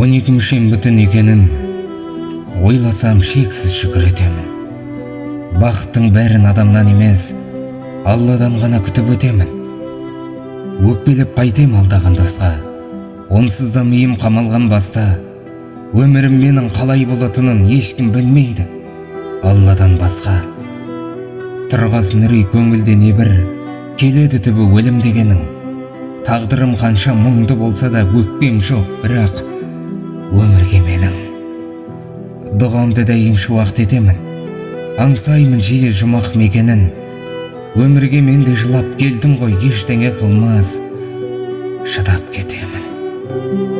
12 мүшем бүтін екенін ойласам, шексіз шүкір етемін. Бақыттың бәрін адамнан емес, Алладан ғана күтіп өтемін. Өкпелеп қайтем алдаған досқа? Онсыз да миым қамалған баста. Өмірім менің қалай болатынын ешкім білмейді Алладан басқа. Тұрғасын үрей көңілде небір келеді, түбі өлім дегенің. Тағдырым қанша мұңды болса да, өкпем жоқ бірақ өмірге менің. Дұғамды дәйім шуақты етемін, аңсаймын жиі жұмақ мекенін. Өмірге мен де жылап келдім ғой, ештеңе қылмас, шыдап кетемін.